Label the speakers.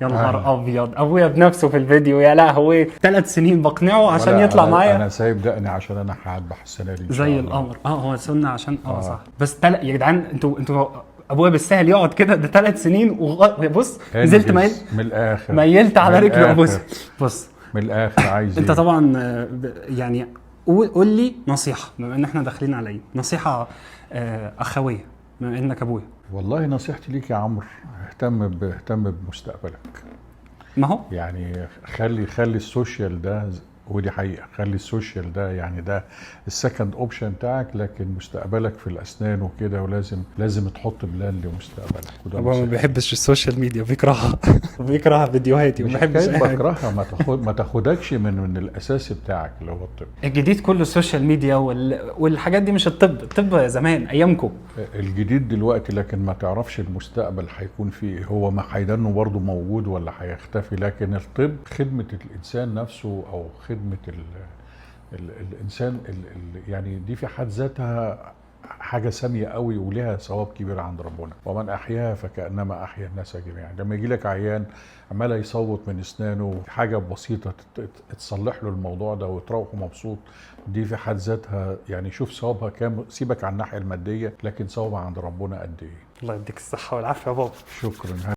Speaker 1: يا نهار ابيض، ابويا بنفسه في الفيديو، يا لهوي. 3 سنين بقنعه عشان
Speaker 2: ولا
Speaker 1: يطلع
Speaker 2: أنا
Speaker 1: معايا.
Speaker 2: انا سايب دقني عشان انا هذبح السنة دي إن شاء
Speaker 1: زي
Speaker 2: الله.
Speaker 1: القمر. هو سنة عشان صح، بس يا جدعان انتوا ابويا بالسهل يقعد كده؟ ده 3 سنين بص نزلت ميل
Speaker 2: انجز من الاخر.
Speaker 1: ميلت على
Speaker 2: من
Speaker 1: رجله.
Speaker 2: الآخر.
Speaker 1: بص بص.
Speaker 2: من الاخر، عايز
Speaker 1: انت
Speaker 2: إيه؟
Speaker 1: طبعا يعني قول لي نصيحه، بما ان احنا داخلين على عيد، نصيحة اخويه بما انك ابويا.
Speaker 2: والله نصيحتي ليك يا عمرو، اهتم بمستقبلك.
Speaker 1: ما هو
Speaker 2: يعني خلي ال social ده، ودي حقيقه، خلي ال social ده يعني ده ال second option بتاعك، لكن مستقبلك في الاسنان وكده، ولازم لازم تحط plan لمستقبلك، وده
Speaker 1: ابويا ما
Speaker 2: نصيحتي.
Speaker 1: بيحبش ال social media، بيكرهها، بيكره فيديوهاتي
Speaker 2: مش
Speaker 1: وما بيحبش
Speaker 2: حكاية
Speaker 1: اي حاجه.
Speaker 2: بكرهها، ما تاخدكش من الاساس بتاعك اللي هو الطب.
Speaker 1: الجديد كله ال social media والحاجات دي، مش الطب. الطب زمان ايامكم.
Speaker 2: الجديد دلوقتي، لكن ما تعرفش المستقبل هيكون فيه إيه. هو ما هيدنه برضه موجود ولا هيختفي، لكن الطب خدمة الإنسان نفسه أو خدمة ال الإنسان يعني دي في حد ذاتها حاجة سامية قوي ولها ثواب كبير عند ربنا، ومن أحياها فكأنما أحيا الناس جميعا. لما يجي لك عيان عمال يصوت من أسنانه، حاجة بسيطة تصلح له الموضوع ده وتروح مبسوط، دي في حد ذاتها يعني شوف ثوابها كام، سيبك عن الناحية المادية، لكن ثوابها عند ربنا قد إيه.
Speaker 1: الله يديك الصحة والعافية يا بابا.
Speaker 2: شكرا.